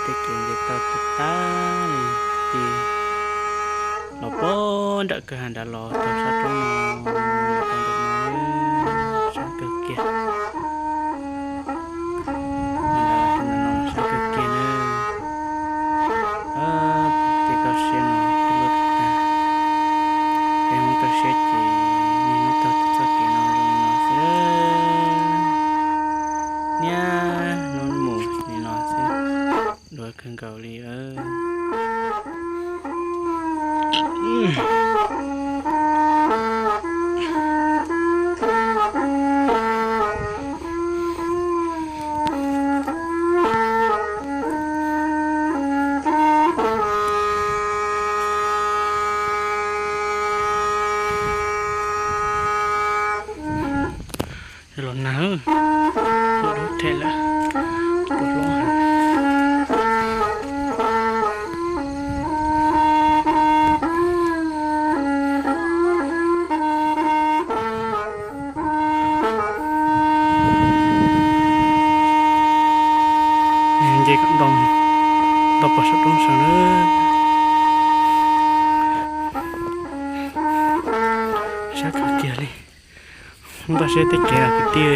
tej kev nce toj tag tag li, ces los pog nram kwj ha nrad los txog sab roob no, los txog ntawm no, sab kawg kiag. Sab kawg kiag na. Tej toj siab no kuj luaj tag. Peb Hmoob toj siab ces niaj hnub taug txoj kev no zoo li no xwb. Niaj hnub mus li no xwb. Duav kawg nkaus li. Los nag, dub rhe lawm, tus hlob. Nce kom ntau, ntau pog saum roob saud na. Sab kawg kiag li. Ntoj siab tej kev kwv tij.